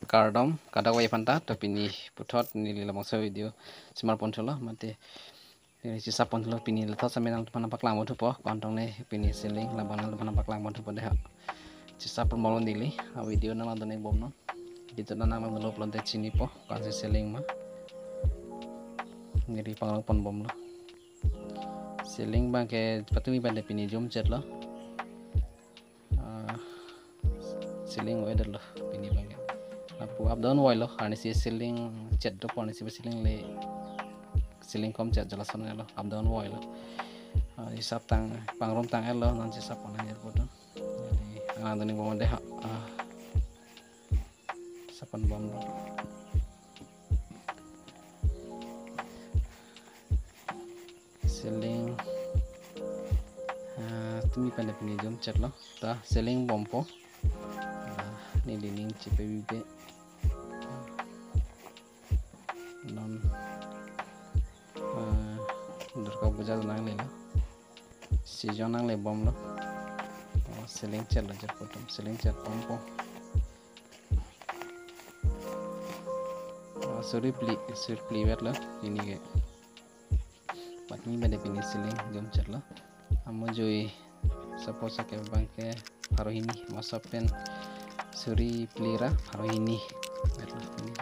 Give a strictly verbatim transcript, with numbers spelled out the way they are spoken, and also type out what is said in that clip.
Kardom kadokave aphanta, to pini puthot neli labangso video semar ponthulo, mate pini chesap ponthulo. Pini lathot sitame nangtumphan nangpaklang ponthupo, ko-an tong ne pini ceiling, labang nangtumphan nangpaklang ponthupo dei ha. Chesap pon bomlo neli, a video nanglang dun-ik bomnon. Video nanglang dunlo pulote chinipo, ko-ansi ceiling ma. Neli pangrong pon bomlo. Ceiling abangke patumi abangke pini jom chetlo. Ah, ceiling o-edetlo pini abangke. Lapu up down voilo, arnisi ceiling chet dopo, arnisi ceiling le, ceiling kom chet jala son lo, up down voilo. Ah, chesap tang, pangrong tang-etlo, non chesap pon hangir poto. Jadi, nanglang dun-ik bom dei ha. Ah, chesap pon bomlo. Ceiling, ah, tumi abangke pini jom chetlo. Ta ceiling bompo. Ah, neli ning chepabibe. Non, ah, Durga Puja nanglelo. Season nangle bomlo. Oh, ceiling chetlo jirpo atum, ceiling chet bompo. Oh, suri phli, suri phli vetlo pini ke. Patumi abangke pini ceiling jom chetlo. Amo jui suppose ke abangke pharo hini, masa pen suri phli ra pharo hini vetlo pini.